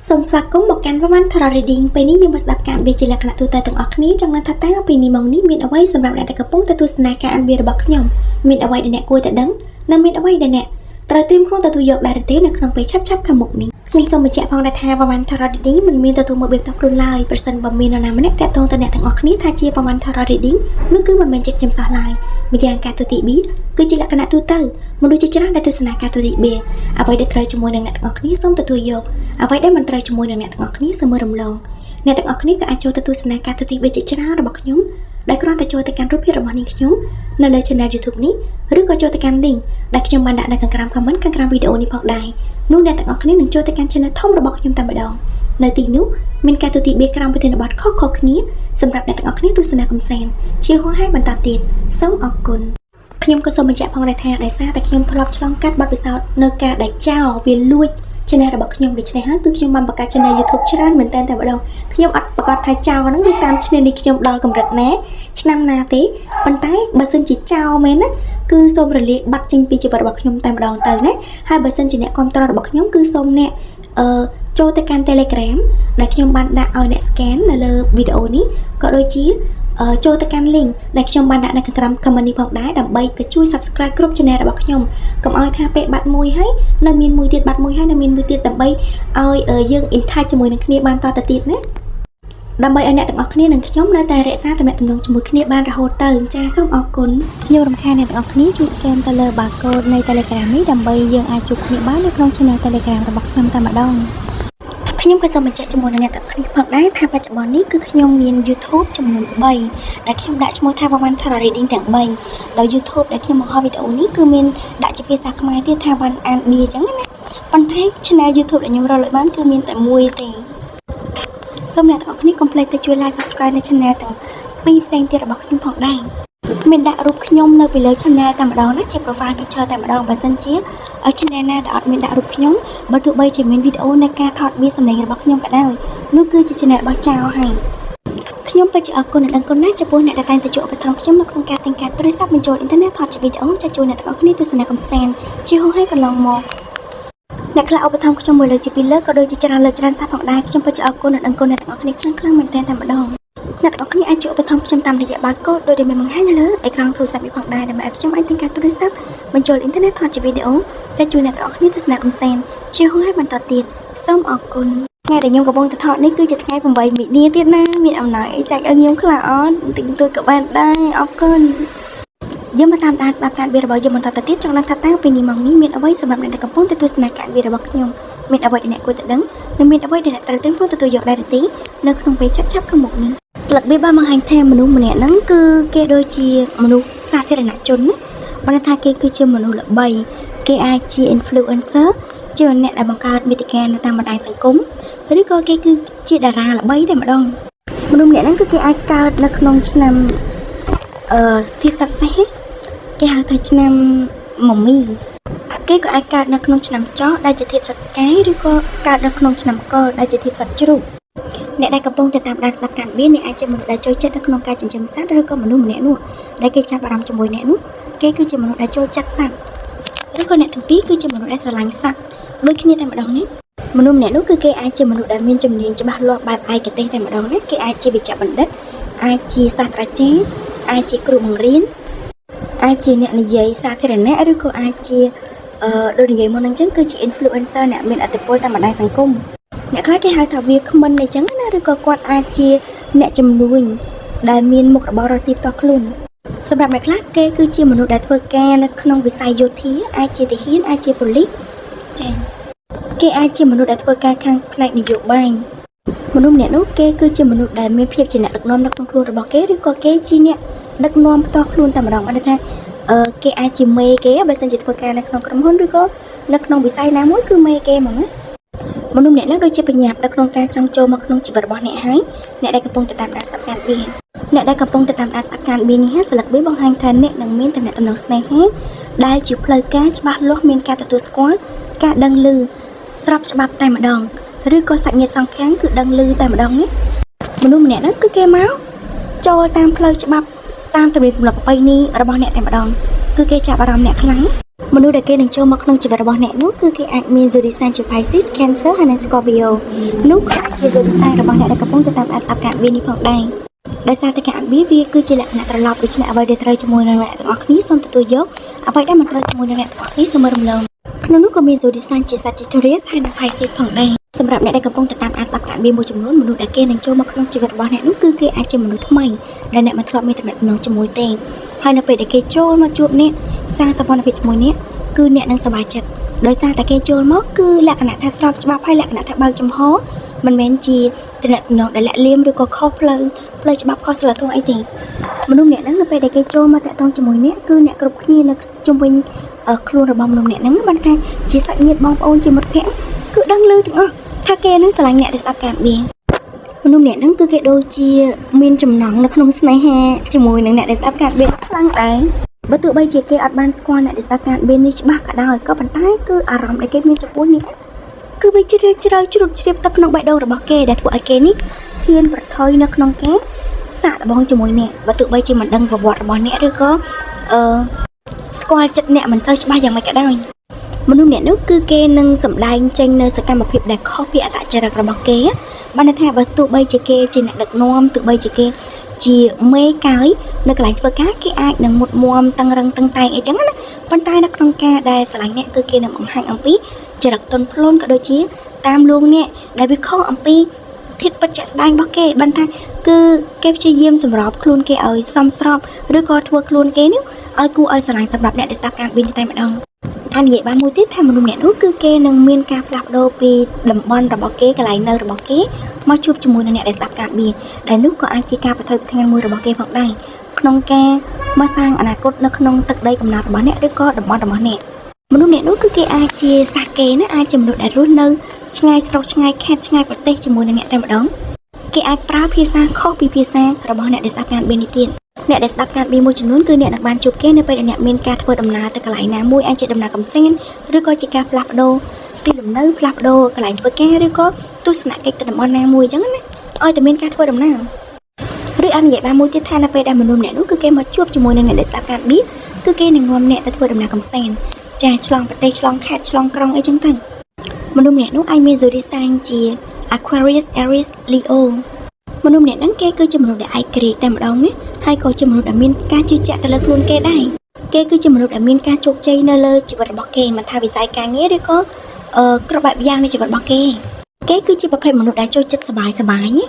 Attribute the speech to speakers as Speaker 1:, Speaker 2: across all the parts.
Speaker 1: សូមស្វាគមន៍មកកាន់វ៉ាន់ Tarot Reading ពេលនេះយើងមកស្ដាប់ការវាជាលក្ខណៈទូទៅទាំងអស់គ្នាចង់ដឹងថាតើពេលនេះមកនេះមានអ្វីសម្រាប់អ្នកដែលកំពុងតែទស្សនាការអានវារបស់ខ្ញុំមានអ្វីដែលអ្នកគួរតែដឹងនិងមានអ្វីដែលអ្នកត្រូវត្រៀមខ្លួនទទួលយកដែរឬទេនៅក្នុងពេលឆាប់ៗខាងមុខនេះខ្ញុំសូមបញ្ជាក់ផងដែរថាវ៉ាន់ Tarot Reading មិនមានទទួលមកបៀបតខ្លួនឡើយប្រសិនបើមាននរណាម្នាក់តាក់ទងទៅអ្នកទាំងអស់គ្នាថាជាវ៉ាន់ Tarot Reading នោះគឺមិនមែនជាខ្ញុំសោះឡើយម្យ៉ាងការទូទីប៊ីគឺជាលក្ខណៈទូទៅមនុស្សជាច្រើនដែលទស្សនាការទូទីប៊ីអ្វីដែលត្រូវជាមួយនឹងអ្នកទាំងអស់គ្នាសូមទទួលយកអ្វីដែលមិនត្រូវជាមួយនឹងអ្នកទាំងអស់គ្នាសូមមើលរំលងអ្នកទាំងអស់គ្នាក៏អាចចូលទៅទស្សនាការទូទីប៊ីជាច្រើនរបស់ខ្ញុំដែលគ្រាន់តែចូលទៅកាន់រូបភាពរបស់នាងខ្ញុំនៅលើ Channel YouTube នេះឬក៏ចូលទៅកាន់ link ដែលខ្ញុំបានដាក់នៅខាងក្រោម comment ខាងក្រោមវីដេអូនេះផងដែរនោះអ្នកទាំងអស់គ្នានឹងចូលទៅកាន់ Channel ធំរបស់ខ្ញុំតែម្ដងនៅទីនោះមានការទូទីបៀក្រោមប្រធានបទខុសៗគ្នាសម្រាប់អ្នកទាំងអស់គ្នាទស្សនាកម្សាន្តជាហោហែបន្តទៀតសូមអរគុណខ្ញុំក៏សូមបញ្ជាក់ផងដែរថាដោយសារតែខ្ញុំធ្លាប់ឆ្លងកាត់បទពិសោធន៍នៅការដែលចោលវាលួច channel របស់ខ្ញុំដូច្នេះហើយគឺខ្ញុំបានបង្កើត channel YouTube ច្រើនមែនទែនតែម្ដងខ្ញុំអត់ប្រកាសថាចោលហ្នឹងវាតាម channel នេះខ្ញុំដល់កម្រិតណាឆ្នាំណាទេប៉ុន្តែបើសិនជាចោលមែនណាគឺសូមរលាយបាត់ចេញពីជីវិតរបស់ខ្ញុំតែម្ដងទៅណាហើយបើសិនជាអ្នកគ្រប់គ្រងរបស់ខ្ញុំគឺសូមអ្នកអឺចូលទៅកាន់ Telegram ដែលខ្ញុំបានដាក់ឲ្យអ្នក scan នៅលើវីដេអូនេះក៏ដូចជាចូលទៅកាន់ link ដែលខ្ញុំបានដាក់នៅខាងក្រោម comment នេះផងដែរដើម្បីទៅជួយ subscribe គ្រប់ channel របស់ខ្ញុំកុំឲ្យថាពេលបាត់មួយហើយនៅមានមួយទៀតបាត់មួយហើយនៅមានមួយទៀតដើម្បីឲ្យយើង in touch ជាមួយនឹងគ្នាបានតទៅទៀតណាដើម្បីឲ្យអ្នកទាំងអស់គ្នានិងខ្ញុំនៅតែរក្សាទំនាក់ទំនងជាមួយគ្នាបានរហូតទៅចាសសូមអរគុណខ្ញុំរំខានអ្នកទាំងអស់គ្នាជួយ scan ទៅលើ barcode នៃ Telegram នេះដើម្បីយើងអាចជួបគ្នាបាននៅក្នុង channel Telegram របស់ខ្ញុំតែម្ដងខ្ញុំក៏សូមបញ្ជាក់ជាមួយនឹងអ្នកទាំងអស់គ្នាផងដែរថាបច្ចុប្បន្ននេះគឺខ្ញុំមាន YouTube ចំនួន3ដែលខ្ញុំដាក់ឈ្មោះថា Wawan Tarot Reading ទាំង3ដោយ YouTube ដែលខ្ញុំបង្ហោះវីដេអូនេះគឺមានដាក់ជាភាសាខ្មែរទៀតថា Wan អានបៀអញ្ចឹងណាប៉ុន្តែ channel YouTube ដែលខ្ញុំរកលុយបានគឺមានតែមួយទេសូមអ្នកទាំងអស់គ្នាកុំភ្លេចទៅជួយ like subscribe នៅ channel ទាំងពីរផ្សេងទៀតរបស់ខ្ញុំផងដែរមានដាក់រូបខ្ញុំនៅពីលើ channel តែម្ដងណាជា profile picture តែម្ដងបើសិនជាឲ្យ channel ណាដែលអត់មានដាក់រូបខ្ញុំបើទោះបីជាមានវីដេអូនៃការថតវាសម្លេងរបស់ខ្ញុំក៏ដោយនោះគឺជា channel របស់ចៅហើយខ្ញុំពិតជាអរគុណនិងដឹងគុណណាស់ចំពោះអ្នកដែលតែងតែជួយឧបត្ថម្ភខ្ញុំនៅក្នុងការទិញកាតទូរស័ព្ទបញ្ចូលអ៊ីនធឺណិតថតជាវីដេអូចាជួយអ្នកទាំងអស់គ្នាទស្សនាកម្សាន្តជាហូរហើយកន្លងមកអ្នកខ្លះឧបត្ថម្ភខ្ញុំមួយលើកជាពីរលើកក៏ដូចជាច្រើនលើកច្រើនសារផងដែរខ្ញុំពិតជាអរគុណនិងដឹងគុណអ្នកទាំងអស់គ្នាខ្លាំងខ្លាំងមែនទែនតែម្ដងអ្នកទាំងអស់គ្នាអាចជួយឧបត្ថម្ភខ្ញុំតាមរយៈ barcode ដោយដែលមានបង្ហាញនៅលើអេក្រង់ទូរស័ព្ទនេះផងដែរដើម្បីឲ្យខ្ញុំអាចទិញកាតទូរស័ព្ទបញ្ចូលអ៊ីនធឺណិតថតជាវីដេអូចាជួយអ្នកទាំងអស់គ្នាទស្សនាកម្សាន្តជាហូរហើយបន្តទៀតសូមអរគុណថ្ងៃដែលខ្ញុំកំពុងតែថតនេះគឺជាថ្ងៃ8មិនិនាទៀតណាមានអំណោយអីចែកឲ្យខ្ញុំខ្លះអត់បន្តិចបន្តួចក៏បានដែរអរគុណយើងមកតាមដានស្ដាប់ការវារបស់យើងបន្តទៅទៀតចង់ដឹងថាតើពេលនេះមកនេះមានអ្វីសម្រាប់អ្នកដែលកំពុងតែទស្សនាការវារបស់ខ្ញុំមានអ្វីដែលអ្នកគួរតែដឹងនិងមានអ្វីដែលអ្នកត្រូវត្រៀមខ្លួនទទួលយកដែរឬទេនៅក្នុងពេលឆាប់ៗខាងមុខនេះស្លឹកវាបានបង្ហាញថាមនុស្សម្នាក់ហ្នឹងគឺគេដូចជាមនុស្សសាធារណជនណាបានន័យថាគេគឺជាមនុស្សល្បីគេអាចជា influencer ជាអ្នកដែលបង្កើតមាតិកានៅតាមបណ្ដាញសង្គមឬក៏គេគឺជាតារាល្បីតែម្ដងមនុស្សម្នាក់ហ្នឹងគឺគេអាចកើតនៅក្នុងឆ្នាំធាតុសត្វសេះគេហៅថាឆ្នាំមមីគេក៏អាចកើតនៅក្នុងឆ្នាំចដែលជាធាតុសត្វឆ្កែឬក៏កើតនៅក្នុងឆ្នាំកុរដែលជាធាតុសត្វជ្រូកអ្នកដែលកំពុងតែតាមដានស្ដាប់ការបៀអ្នកអាចជាមនុស្សដែលចូលចិត្តនៅក្នុងការចិញ្ចឹមសត្វឬក៏មនុស្សម្នាក់នោះដែលគេចាប់អារម្មណ៍ជាមួយអ្នកនោះគេគឺជាមនុស្សដែលចូលចិត្តសត្វឬក៏អ្នកទាំងពីរគឺជាមនុស្សដែលស្រឡាញ់សត្វដូចគ្នាតែម្ដងណាមនុស្សម្នាក់នោះគឺគេអាចជាមនុស្សដែលមានជំនាញច្បាស់លាស់បែបឯកទេសតែម្ដងណាគេអាចជាវិជ្ជបណ្ឌិតអាចជាសាស្ត្រាចារ្យអាចជាគ្រូបង្រៀនអាចជាអ្នកនិយាយសាធារណៈឬក៏អាចជាដូចនិយាយមុនហ្នឹងអញ្ចឹងគឺជា influencer អ្នកមានឥទ្ធិពលតាមបណ្ដាញសង្គមអ្នកខ្លះគេហៅថាវាគ្មិនអីចឹងណាឬក៏គាត់អាចជាអ្នកជំនួញដែលមានមុខរបររកស៊ីផ្ទាល់ខ្លួនសម្រាប់អ្នកខ្លះគេគឺជាមនុស្សដែលធ្វើការនៅក្នុងវិស័យយោធាអាចជាទាហានអាចជាប៉ូលីសចា៎គេអាចជាមនុស្សដែលធ្វើការខាងផ្នែកនយោបាយមនុស្សម្នាក់នោះគេគឺជាមនុស្សដែលមានភាពជាអ្នកដឹកនាំនៅក្នុងខ្លួនរបស់គេឬក៏គេជាអ្នកដឹកនាំផ្ទាល់ខ្លួនតែម្ដងបានន័យថាគេអាចជាមេគេបើសិនជាធ្វើការនៅក្នុងក្រុមហ៊ុនឬក៏នៅក្នុងវិស័យណាមួយគឺមេគេហ្មងណាមនុស្សម្នាក់នោះដូចជាបញ្ញាប់នៅក្នុងការចង់ចូលមកក្នុងជីវិតរបស់អ្នកហើយអ្នកដែលកំពុងតែតាមដានស្ដាប់ការបៀអ្នកដែលកំពុងតែតាមដានស្ដាប់ការបៀនេះស្លឹកបៀបង្ហាញថាអ្នកនឹងមានទំនាក់ទំនងស្នេហាដែលជាផ្លូវការច្បាស់លាស់មានការទទួលស្គាល់ការដឹងឮស្របច្បាប់តែម្ដងឬក៏សាច់ញាតិសងខាងគឺដឹងឮតែម្ដងនេះមនុស្សម្នាក់ហ្នឹងគឺគេមកចូលតាមផ្លូវច្បាប់តាមទំនៀមទម្លាប់ប្រពៃណីរបស់អ្នកតែម្ដងគឺគេចាប់អារម្មណ៍អ្នកខ្លាំង មនុស្សដែលគេនឹងចូលមកក្នុងជីវិតរបស់អ្នកនោះគឺគេអាចមាន zodiac sign ជា Pisces, Cancer ហើយនិង Scorpio នោះក៏អាចជា zodiac sign របស់អ្នកដែលកំពុងទៅតាមដានស្ដាប់ការវានេះផងដែរដោយសារតែការអានវាវាគឺជាលក្ខណៈត្រឡប់ដូច្នេះអ្វីដែលត្រូវជាមួយនឹងអ្នកទាំងអស់គ្នាសូមទទួលយកអ្វីដែលមិនត្រូវជាមួយនឹងអ្នកទាំងអស់គ្នាសូមរំលងក្នុងនោះក៏មាន zodiac sign ជា Sagittarius ហើយនិង Pisces ផងដែរសម្រាប់អ្នកដែលកំពុងទៅតាមដានស្ដាប់ការវាមួយចំនួនមនុស្សដែលគេនឹងចូលមកក្នុងជីវិតរបស់អ្នកនោះគឺគេអាចជាមនុស្សថ្មីដែលអ្នកមិនធ្លាប់មានទំនាក់ទំនងជាមួយទេហើយនៅពេលដែលគេចូលមកជួបអ្នកសាងសម្ព័ន្ធភាពជាមួយអ្នកគឺអ្នកនឹងសប្បាយចិត្តដោយសារតែគេចូលមកគឺលក្ខណៈថាស្របច្បាប់ហើយលក្ខណៈថាបើកចំហមិនមែនជាទំនាក់ទំនងដែលលាក់លៀមឬក៏ខុសផ្លូវផ្លូវច្បាប់ខុសសិលធម៌អីទេមនុស្សម្នាក់ហ្នឹងនៅពេលដែលគេចូលមកតាក់ទងជាមួយអ្នកគឺអ្នកគ្រប់គ្នានៅជុំវិញខ្លួនរបស់មនុស្សម្នាក់ហ្នឹងបានថាជាសាច់ញាតិបងប្អូនជាមិត្តភក្តិគឺដឹងឮទាំងអស់ថាគេហ្នឹងស្រឡាញ់អ្នកដែលស្ដាប់ការបៀមនុស្សម្នាក់ហ្នឹងគឺគេដូចជាមានចំណងនៅក្នុងស្នេហាជាមួយនឹងអ្នកដែលស្ដាប់ការបៀខ្លាំងដែរបើទោះបីជាគេអត់បានស្គាល់អ្នកដែលស្ដាប់ការបៀនេះច្បាស់ក៏ដោយក៏ប៉ុន្តែគឺអារម្មណ៍ដែលគេមានចំពោះអ្នកគឺវាជ្រាលជ្រៅជ្រុតជ្រាបទៅក្នុងបេះដូងរបស់គេដែលធ្វើឲ្យគេនេះហ៊ានប្រថុយនៅក្នុងគេសាកល្បងជាមួយអ្នកបើទោះបីជាមិនដឹងប្រវត្តិរបស់អ្នកឬក៏អឺស្គាល់ចិត្តអ្នកមិនសូវច្បាស់យ៉ាងម៉េចក៏ដោយមនុស្សម្នាក់នោះគឺគេនឹងសម្ដែងចេញនៅសកម្មភាពដែលខុសពីអត្តចរិតរបស់គេបានន័យថាបើទោះបីជាគេជាអ្នកដឹកនាំទោះបីជាគេជាមេកាយនៅកន្លែងធ្វើការគេអាចនឹងមុតមមតឹងរឹងតឹងតែងអីចឹងណាប៉ុន្តែនៅក្នុងការដែលស្រឡាញ់អ្នកគឺគេនឹងបង្ហាញអំពីចរិតទន់ភ្លន់ក៏ដូចជាតាមលួងអ្នកដែលវាខុសអំពីធាតុពិតជាក់ស្ដែងរបស់គេបានថាគឺគេព្យាយាមសម្របខ្លួនគេឲ្យសមស្របឬក៏ធ្វើខ្លួនគេនេះឲ្យគួរឲ្យស្រឡាញ់សម្រាប់អ្នកដែលស្ដាប់ការវិញតែម្ដងអានិយាយបានមួយទៀតថាមនុស្សម្នាក់នោះគឺគេនឹងមានការផ្លាស់ប្ដូរពីតំបន់របស់គេកន្លែងនៅរបស់គេមកជួបជាមួយនឹងអ្នកដែលស្ដាប់ការបៀដែលនោះក៏អាចជាការបថុយប្រថានមួយរបស់គេផងដែរក្នុងការមកសាងអនាគតនៅក្នុងទឹកដីកំណើតរបស់អ្នកឬក៏តំបន់របស់អ្នកមនុស្សម្នាក់នោះគឺគេអាចជាសាសគេណាអាចជាមនុស្សដែលរស់នៅឆ្ងាយស្រុកឆ្ងាយខេត្តឆ្ងាយប្រទេសជាមួយនឹងអ្នកតែម្ដងគេអាចប្រើភាសាខុសពីភាសារបស់អ្នកដែលស្ដាប់ការបៀនេះទៀតអ្នកដែលស្ដាប់ការបៀមួយចំនួនគឺអ្នកនឹងបានជួបគេនៅពេលដែលអ្នកមានការធ្វើដំណើរទៅកន្លែងណាមួយអាចជាដំណើរកម្សាន្តឬក៏ជាការផ្លាស់ប្ដូរទីលំនៅផ្លាស់ប្ដូរកន្លែងធ្វើការឬក៏ទស្សនកិច្ចទៅតំបន់ណាមួយអញ្ចឹងណាឲ្យតែមានការធ្វើដំណើរឬអនុញ្ញាតបានមួយទៀតថានៅពេលដែលមនុស្សម្នាក់នោះគឺគេមកជួបជាមួយនឹងអ្នកដែលស្ដាប់ការបៀគឺគេនឹងនាំអ្នកទៅធ្វើដំណើរកម្សាន្តចាឆ្លងប្រទេសឆ្លងខេត្តឆ្លងក្រុងអីចឹងទៅមនុស្សម្នាក់នោះអាចមាន zodiac sign ជា Aquarius, Aries, Leo មនុស្សម្នាក់ហ្នឹងគេគឺជាមនុស្សដែលឯករាជ្យតែម្ដងណាហើយក៏ជាមនុស្សដែលមានការជឿជាក់ទៅលើខ្លួនគេដែរគេគឺជាមនុស្សដែលមានការជោគជ័យនៅលើជីវិតរបស់គេមិនថាវិស័យការងារឬក៏អឺគ្រប់បែបយ៉ាងនៃជីវិតរបស់គេគេគឺជាប្រភេទមនុស្សដែលចូលចិត្តសប្បាយសប្បាយណា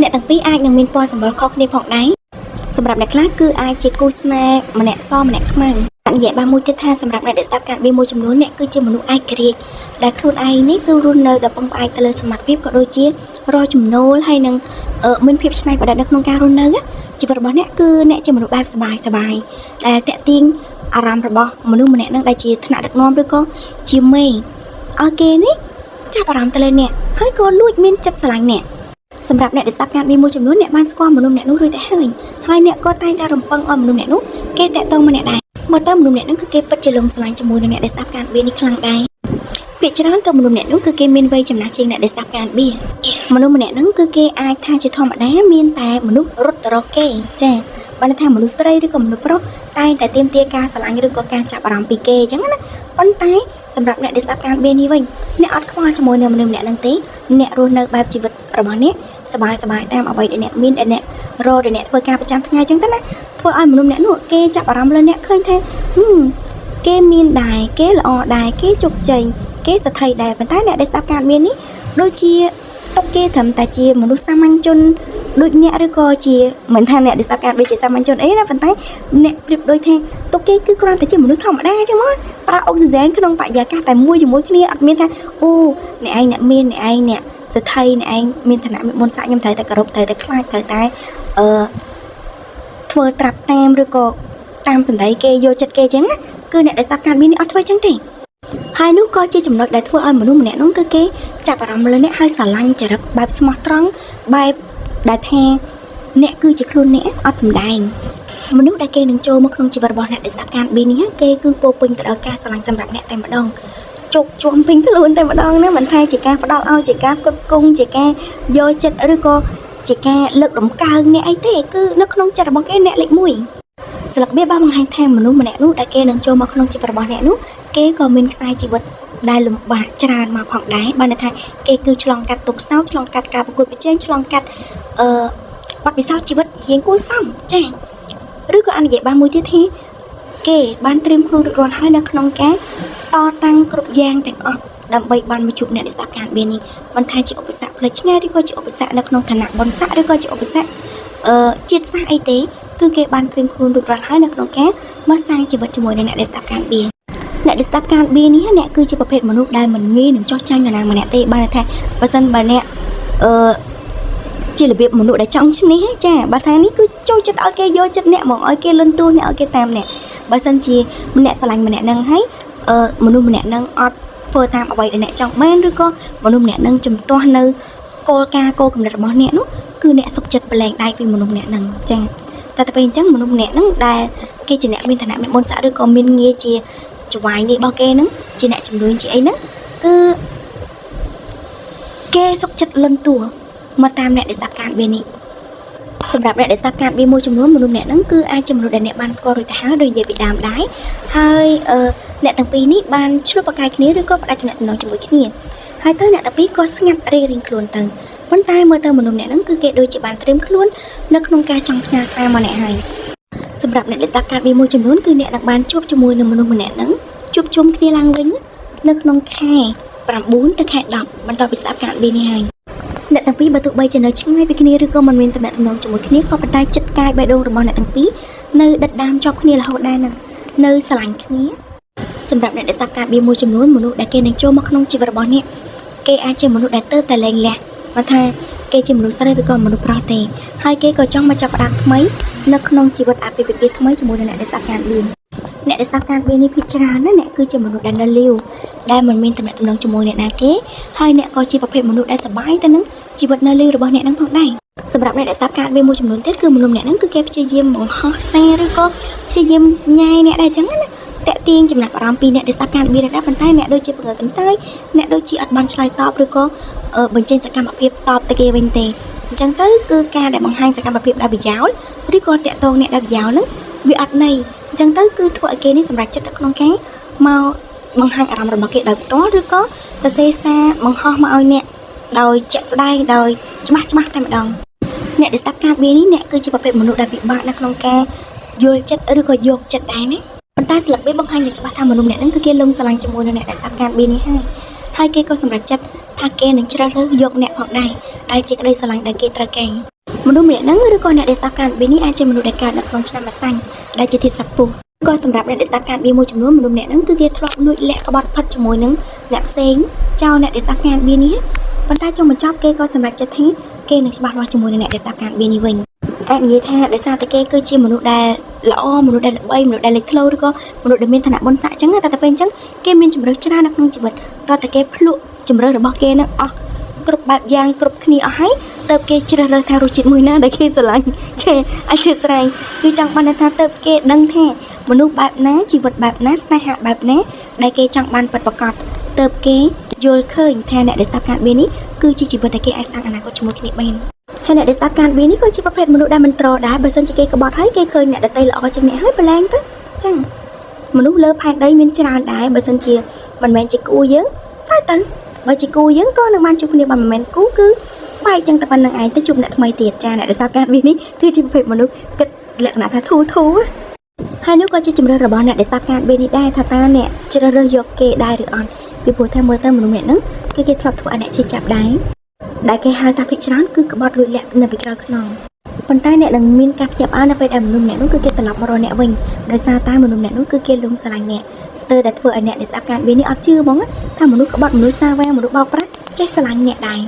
Speaker 1: អ្នកទាំងពីរអាចនឹងមានពណ៌សម្បុរខុសគ្នាផងដែរសម្រាប់អ្នកខ្លះគឺអាចជាគូស្នេហ៍ម្នាក់សម្នាក់ខ្មៅអនិយាយបានមួយទៀតថាសម្រាប់អ្នកដែលស្ដាប់ការបៀមួយចំនួនអ្នកគឺជាមនុស្សឯករាជ្យដែលខ្លួនឯងនេះគឺរស់នៅដោយពឹងផ្អែកទៅលើសមត្ថភាពក៏ដូចជារកចំណូលហើយនឹងមានភាពច្នៃប្រឌិតនៅក្នុងការរស់នៅជីវិតរបស់អ្នកគឺអ្នកជាមនុស្សបែបសប្បាយសប្បាយដែលតាក់ទាញអារម្មណ៍របស់មនុស្សម្នាក់នឹងដែលជាថ្នាក់ដឹកនាំឬក៏ជាមេឲ្យគេនេះចាប់អារម្មណ៍ទៅលើអ្នកហើយក៏លួចមានចិត្តស្រឡាញ់អ្នកសម្រាប់អ្នកដែលស្ដាប់ការមានមួយចំនួនអ្នកបានស្គាល់មនុស្សម្នាក់នោះរួចទៅហើយហើយអ្នកក៏តែងតែរំពឹងឲ្យមនុស្សម្នាក់នោះគេតាក់ទងមកអ្នកដែរមើលទៅមនុស្សម្នាក់នោះគឺគេពិតជាលងស្រឡាញ់ជាមួយនឹងអ្នកដែលស្ដាប់ការបៀនេះខ្លាំងដែរភាគច្រើនក៏មនុស្សម្នាក់នោះគឺគេមានវ័យចំណាស់ជាងអ្នកដែលស្ដាប់ការបៀមនុស្សម្នាក់ហ្នឹងគឺគេអាចថាជាធម្មតាមានតែមនុស្សរត់ទៅរកគេចាបានថាមនុស្សស្រីឬក៏មនុស្សប្រុសតែងតែទាមទារការស្រឡាញ់ឬក៏ការចាប់អារម្មណ៍ពីគេអញ្ចឹងណាប៉ុន្តែសម្រាប់អ្នកដែលស្ដាប់ការបៀនេះវិញអ្នកអត់ខ្វល់ជាមួយនឹងមនុស្សម្នាក់ហ្នឹងទេអ្នករស់នៅបែបជីវិតរបស់អ្នកសบายសบายតាមអ្វីដែលអ្នកមានដែលអ្នករកដែលអ្នកធ្វើការប្រចាំថ្ងៃអញ្ចឹងទៅណាធ្វើឲ្យមនុស្សម្នាក់នោះគេចាប់អារម្មណ៍លើអ្នកឃើញថាហឹមគេមានដែរគេល្អដែរគេជោគជ័យគេសទ្ធិដែរប៉ុន្តែអ្នកដែលស្ដាប់ការមាននេះដូចជាទុកគេត្រឹមតែជាមនុស្សសាមញ្ញជនដូចអ្នកឬក៏ជាមិនថាអ្នកដែលស្ដាប់ការវាជាសាមញ្ញជនអីណាប៉ុន្តែអ្នកប្រៀបដូចថាទុកគេគឺគ្រាន់តែជាមនុស្សធម្មតាអញ្ចឹងមកប្រើអុកស៊ីហ្សែនក្នុងបរិយាកាសតែមួយជាមួយគ្នាអត់មានថាអូអ្នកឯងអ្នកមានអ្នកឯងអ្នកសេដ្ឋីអ្នកឯងមានឋានៈមានបុណ្យស័ក្តិខ្ញុំត្រូវតែគោរពត្រូវតែខ្លាចត្រូវតែអឺធ្វើត្រាប់តាមឬក៏តាមសម្ដីគេយកចិត្តគេអញ្ចឹងណាគឺអ្នកដែលស្ដាប់ការមាននេះអត់ធ្វើអញ្ចឹងទេហើយនោះក៏ជាចំណុចដែលធ្វើឲ្យមនុស្សម្នាក់នោះគឺគេចាប់អារម្មណ៍លើអ្នកហើយស្រឡាញ់ចរិតបែបស្មោះត្រង់បែបដែលថាអ្នកគឺជាខ្លួនអ្នកអត់សម្ដែងមនុស្សដែលគេនឹងចូលមកក្នុងជីវិតរបស់អ្នកដែលស្ដាប់ការប៊ីនេះគេគឺពោពេញទៅដោយការស្រឡាញ់សម្រាប់អ្នកតែម្ដងជោគជាំពេញខ្លួនតែម្ដងណាមិនថាជាការផ្ដល់ឲ្យជាការផ្គត់ផ្គង់ជាការយកចិត្តឬក៏ជាការលើកតម្កើងអ្នកអីទេគឺនៅក្នុងចិត្តរបស់គេអ្នកលេខ1 ស្លឹកបៀបានបង្ហាញថាមនុស្សម្នាក់នោះដែលគេនឹងចូលមកក្នុងជីវិតរបស់អ្នកនោះគេក៏មានខ្សែជីវិតដែលលំបាកច្រើនមកផងដែរបានន័យថាគេគឺឆ្លងកាត់ទុក្ខសោកឆ្លងកាត់ការប្រកួតប្រជែងឆ្លងកាត់អឺបទពិសោធន៍ជីវិតរៀងគួរសមចាឬក៏អនុញ្ញាតបានមួយទៀតថាគេបានត្រៀមខ្លួនរួចរាល់ហើយនៅក្នុងការតតាំងគ្រប់យ៉ាងទាំងអស់ដើម្បីបានមកជួបអ្នកដែលស្ដាប់ការបៀនេះមិនថាជាឧបសគ្គផ្លូវឆ្ងាយឬក៏ជាឧបសគ្គនៅក្នុងឋានៈបុណ្យស័ក្តិឬក៏ជាឧបសគ្គជាតិសាសន៍អីទេគឺគេបានត្រៀមខ្លួនរួចរាល់ហើយនៅក្នុងការមកសាងជីវិតជាមួយនឹងអ្នកដែលស្ដាប់ការបៀអ្នកដែលស្ដាប់ការបៀនេះអ្នកគឺជាប្រភេទមនុស្សដែលមិនងាយនឹងចោះចាញ់នរណាម្នាក់ទេបានន័យថាបើសិនបើអ្នកអឺជារបៀបមនុស្សដែលចង់ឈ្នះចាបើថានេះគឺចូលចិត្តឲ្យគេយកចិត្តអ្នកមកឲ្យគេលន់តួអ្នកឲ្យគេតាមអ្នកបើសិនជាម្នាក់ស្រឡាញ់ម្នាក់ហ្នឹងហើយមនុស្សម្នាក់ហ្នឹងអត់ធ្វើតាមអ្វីដែលអ្នកចង់បានឬក៏មនុស្សម្នាក់ហ្នឹងជំទាស់នៅគោលការណ៍គោលគំនិតរបស់អ្នកនោះគឺអ្នកសុខចិត្តប្រឡែងដៃពីមនុស្សម្នាក់ហ្នឹងចាតែទៅពេលអញ្ចឹងមនុស្សម្នាក់ហ្នឹងដែលគេជាអ្នកមានឋានៈមានបុណ្យស័ក្តិឬក៏មានងារជាចៅហ្វាយនេះរបស់គេហ្នឹងជាអ្នកជំនួញជាអីហ្នឹងគឺគេសុខចិត្តលន់តួមកតាមអ្នកដែលស្ដាប់ការបៀនេះសម្រាប់អ្នកដែលស្ដាប់ការបៀមួយចំនួនមនុស្សម្នាក់ហ្នឹងគឺអាចជាមនុស្សដែលអ្នកបានស្គាល់រួចទៅហើយដូចនិយាយពីដើមដែរហើយអ្នកទាំងពីរនេះបានឆ្លុះប្រកែកគ្នាឬក៏ផ្ដាច់ទំនាក់ទំនងជាមួយគ្នាហើយទៅអ្នកទាំងពីរក៏ស្ងាត់រៀងៗខ្លួនទៅប៉ុន្តែមើលទៅមនុស្សម្នាក់ហ្នឹងគឺគេដូចជាបានត្រៀមខ្លួននៅក្នុងការចង់ផ្ញើសារមកអ្នកហើយសម្រាប់អ្នកដែលស្ដាប់ការបៀមួយចំនួនគឺអ្នកនឹងបានជួបជាមួយនឹងមនុស្សម្នាក់ហ្នឹងជួបជុំគ្នាឡើងវិញនៅក្នុងខែ9ទៅខែ10បន្ទាប់ពីស្ដាប់ការបៀនេះហើយអ្នកទាំងពីរបើទោះបីជានៅឆ្ងាយពីគ្នាឬក៏មិនមានទំនាក់ទំនងជាមួយគ្នាក៏ប៉ុន្តែចិត្តកាយបេះដូងរបស់អ្នកទាំងពីរនៅដិតដាមជាប់គ្នារហូតដែរនឹងនៅស្រឡាញ់គ្នាសម្រាប់អ្នកដែលស្ដាប់ការបៀមួយចំនួនមនុស្សដែលគេនឹងចូលមកក្នុងជីវិតរបស់អ្នកគេអាចជាមនុស្សដែលទៅតែលែងលះមិនថាគេជាមនុស្សស្រីឬក៏មនុស្សប្រុសទេហើយគេក៏ចង់មកចាប់ផ្ដើមថ្មីនៅក្នុងជីវិតអាពាហ៍ពិពាហ៍ថ្មីជាមួយនឹងអ្នកដែលស្ដាប់ការបៀអ្នកដែលស្ដាប់ការបៀនេះភាគច្រើនណាអ្នកគឺជាមនុស្សដែលនៅលីវដែលមិនមានទំនាក់ទំនងជាមួយអ្នកណាគេហើយអ្នកក៏ជាប្រភេទមនុស្សដែលសប្បាយទៅនឹងជីវិតនៅលីវរបស់អ្នកនឹងផងដែរសម្រាប់អ្នកដែលស្ដាប់ការបៀមួយចំនួនទៀតគឺមនុស្សម្នាក់ហ្នឹងគឺគេព្យាយាមបង្ហោះសារឬក៏ព្យាយាមញ៉ែអ្នកដែរអញ្ចឹងណាតាក់ទាញចំណាប់អារម្មណ៍ពីអ្នកដែលស្ដាប់ការបៀដែរប៉ុន្តែអ្នកដូចជាពង្រើកន្តើយអ្នកដូចជាអត់បានឆ្លើយតបឬក៏បញ្ចេញសកម្មភាពតបទៅគេវិញទេអញ្ចឹងទៅគឺការដែលបង្ហាញសកម្មភាពដោយប្រយោលឬក៏តាក់ទងអ្នកដោយប្រយោលហ្នឹងវាអត់ន័យអញ្ចឹងទៅគឺធ្វើឲ្យគេនេះសម្រេចចិត្តនៅក្នុងការមកបង្ហាញអារម្មណ៍របស់គេដោយផ្ទាល់ឬក៏សរសេរសារបង្ហោះមកឲ្យអ្នកដោយជាក់ស្ដែងដោយច្បាស់ច្បាស់តែម្ដងអ្នកដែលស្ដាប់ការបៀនេះអ្នកគឺជាប្រភេទមនុស្សដែលពិបាកនៅក្នុងការយល់ចិត្តឬក៏យកចិត្តដែរណាប៉ុន្តែស្លឹកបៀបង្ហាញយ៉ាងច្បាស់ថាមនុស្សម្នាក់ហ្នឹងគឺគេលងស្រឡាញ់ជាមួយនឹងអ្នកដែលស្ដាប់ការបៀនេះហើយហើយគេក៏សម្រេចចិត្តថាគេនឹងជ្រើសរើសយកអ្នកផងដែរដែលជាក្តីស្រឡាញ់ដែលគេត្រូវការមនុស្សម្នាក់ហ្នឹងឬក៏អ្នកដែលស្ដាប់ការបៀនេះអាចជាមនុស្សដែលកើតនៅក្នុងឆ្នាំម្សាញ់ដែលជាធាតុសត្វពស់ក៏សម្រាប់អ្នកដែលស្ដាប់ការបៀមួយចំនួនមនុស្សម្នាក់ហ្នឹងគឺគេធ្លាប់លួចលាក់ក្បត់ផិតជាមួយនឹងអ្នកផ្សេងចោលអ្នកដែលស្ដាប់ការបៀនេះប៉ុន្តែចុងបញ្ចប់គេក៏សម្រេចចិត្តថាគេនឹងច្បាស់លាស់ជាមួយនឹងអ្នកដែលស្ដាប់ការបៀនេះវិញអាចនិយាយថាដោយសារតែគេគឺជាមនុស្សដែលល្អមនុស្សដែលល្បីមនុស្សដែលលេចធ្លោឬក៏មនុស្សដែលមានឋានៈបុណ្យស័ក្តិអញ្ចឹងតែពេលអញ្ចឹងគេមានជំរើសច្រើននៅក្នុងជីវិតតើតែគេភ្លក់ជំរើសរបស់គេនឹងអស់គ្រប់បែបយ៉ាងគ្រប់គ្នាអស់ហើយទៅគេជ្រើសរើសថារសជាតិមួយណាដែលគេស្រឡាញ់ឆេអធិស្ឋានគឺចង់បានថាទៅគេដឹងថាមនុស្សបែបណាជីវិតបែបណាស្នេហាបែបណាដែលគេចង់បានពិតប្រាកដទៅគេយល់ឃើញថាអ្នកដែលស្ដាប់ការបៀនេះគឺជាជីវិតដែលគេអាចសាងអនាគតជាមួយគ្នាបានហើយអ្នកដែលស្ដាប់ការបៀនេះក៏ជាប្រភេទមនុស្សដែលមិនត្រដែរបើសិនជាគេក្បត់ហើយគេឃើញអ្នកដទៃល្អជាងអ្នកហើយប្រឡែងទៅចាមនុស្សលើផែនដីមានច្រើនដែរបើសិនជាមិនមែនជាគូយើងតែទៅបើជាគូយើងក៏នឹងបានជួបគ្នាបើមិនមែនគូគឺបែកចឹងតែប៉ុណ្្នឹងឯងទៅជួបអ្នកថ្មីទៀតចាអ្នកដែលស្ដាប់ការបៀនេះគឺជាប្រភេទមនុស្សគិតលក្ខណៈថាធូរធូរហើយនោះក៏ជាជំរើសរបស់អ្នកដែលស្ដាប់ការបៀនេះដែរថាតើអ្នកជ្រើសរើសយកគេដែរឬអត់ពីព្រោះថាមើលទៅមនុស្សម្នាក់ហ្នឹងគឺគេធ្លាប់ធ្វើឲ្យអ្នកជឿចាប់ដែរដែលគេហៅថាភិកច្រើនគឺក្បត់លួចលាក់នៅពីក្រោយខ្នងប៉ុន្តែអ្នកនឹងមានការភ្ញាក់ផ្អើលនៅពេលដែលមនុស្សម្នាក់នោះគឺគេត្រឡប់មករកអ្នកវិញដោយសារតែមនុស្សម្នាក់នោះគឺគេលងស្រឡាញ់អ្នកស្ទើរតែធ្វើឲ្យអ្នកដែលស្ដាប់ការបៀនេះអត់ជឿហ្មងថាមនុស្សក្បត់មនុស្សសាវ៉ាមនុស្សបោកប្រាស់ចេះស្រឡាញ់អ្នកដែរ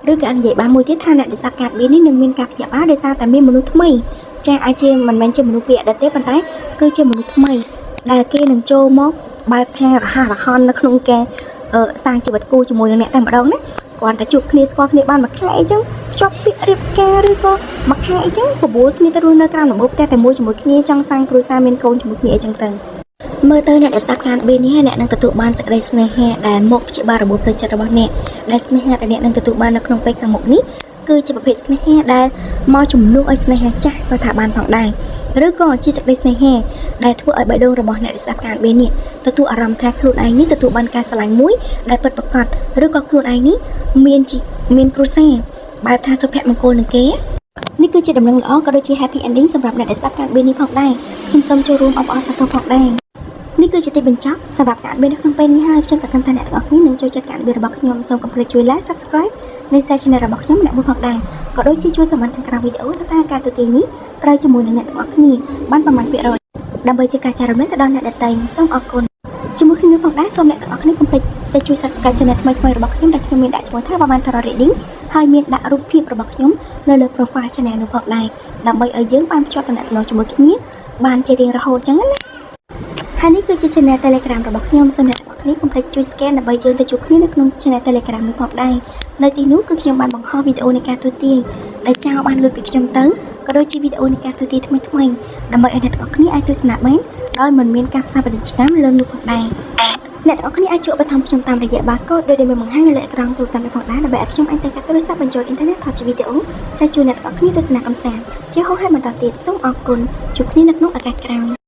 Speaker 1: ឬក៏អាចនិយាយបានមួយទៀតថាអ្នកដែលស្ដាប់ការបៀនេះនឹងមានការភ្ញាក់ផ្អើលដោយសារតែមានមនុស្សថ្មីចាអាចជាមិនមែនជាមនុស្សពីអតីតទេប៉ុន្តែគឺជាមនុស្សថ្មីដែលគេនឹងចូលមកបែបថារហ័សរហន់នៅក្នុងការសាងជីវិតគូជាមួយនឹងអ្នកតែម្ដងណាគ្រាន់តែជួបគ្នាស្គាល់គ្នាបានមួយខែអីចឹងភ្ជាប់ពាក្យរៀបការឬក៏មួយខែអីចឹងបបួលគ្នាទៅរស់នៅក្រោមដំបូលផ្ទះតែមួយជាមួយគ្នាចង់សាងគ្រួសារមានកូនជាមួយគ្នាអីចឹងទៅមើលទៅអ្នកដែលស្ដាប់ការបៀនេះអ្នកនឹងទទួលបានសេចក្តីស្នេហាដែលមកព្យាបាលរបួសផ្លូវចិត្តរបស់អ្នកដែលស្នេហាដែលអ្នកនឹងទទួលបាននៅក្នុងពេលខាងមុខនេះគឺជាប្រភេទស្នេហាដែលមកជំនួសឲ្យស្នេហាចាស់ក៏ថាបានផងដែរ ឬក៏ជាសេចក្តីស្នេហាដែលធ្វើឲ្យបេះដូងរបស់អ្នកដែលស្ដាប់ការអាននេះទទួលអារម្មណ៍ថាខ្លួនឯងនេះទទួលបានការស្រឡាញ់មួយដែលពិតប្រាកដឬក៏ខ្លួនឯងនេះមានជាមានគ្រួសារបែបថាសុភមង្គលនឹងគេនេះគឺជាដំណឹងល្អក៏ដូចជា happy ending សម្រាប់អ្នកដែលស្ដាប់ការអាននេះផងដែរខ្ញុំសូមចូលរួមអបអរសាទរផងដែរនេះគឺជាទីបញ្ចប់សម្រាប់ការអាននៅក្នុងពេលនេះហើយខ្ញុំសង្ឃឹមថាអ្នកទាំងអស់គ្នានឹងចូលចិត្តការអានរបស់ខ្ញុំសូមកុំភ្លេចជួយ like subscribe និង share channel របស់ខ្ញុំម្នាក់មួយផងដែរក៏ដូចជាជួយ comment ខាងក្រោមវីដេអូថាតើការទូទាញនេះត្រូវជាមួយនឹងអ្នកទាំងអស់គ្នាបានប្រមាណភាគរយដើម្បីជាការចែករំលែកទៅដល់អ្នកដទៃសូមអរគុណជាមួយគ្នាផងដែរសូមអ្នកទាំងអស់គ្នាកុំភ្លេចទៅជួយ subscribe channel ថ្មីៗរបស់ខ្ញុំដែលខ្ញុំមានដាក់ឈ្មោះថា Baban Tarot Reading ហើយមានដាក់រូបភាពរបស់ខ្ញុំនៅលើ profile channel នោះផងដែរដើម្បីឲ្យយើងបានភ្ជាប់ទំនាក់ទំនងជាមួយគ្នាបានជារៀងរហូតចឹងណាហើយនេះគឺជា channel Telegram របស់ខ្ញុំសូមអ្នកទាំងអស់គ្នាកុំភ្លេចជួយ scan ដើម្បីយើងទៅជួបគ្នានៅក្នុង channel Telegram នោះផងដែរនៅទីនោះគឺខ្ញុំបានបង្ហោះវីដេអូនៃការទូទាយដែលចៅបានលួចពីខ្ញុំទៅក៏ដូចជាវីដេអូនៃការទូទាយថ្មីថ្មីៗដើម្បីឲ្យអ្នកទាំងអស់គ្នាអាចទស្សនាបានដោយមិនមានការផ្សាយពាណិជ្ជកម្មលើនោះផងដែរអ្នកទាំងអស់គ្នាអាចជួបបឋមខ្ញុំតាមរយៈ barcode ដោយដែលមានបង្ហាញនៅលើអេក្រង់ទូរស័ព្ទនេះផងដែរដើម្បីឲ្យខ្ញុំអាចតែកាត់ទូរស័ព្ទបញ្ចូលអ៊ីនធឺណិតថតជាវីដេអូចែកជូនអ្នកទាំងអស់គ្នាទស្សនាកម្សាន្តជាហោហែបន្តទៀតសូមអរគុណជួបគ្នានៅក្នុងឱកាសក្រោយ។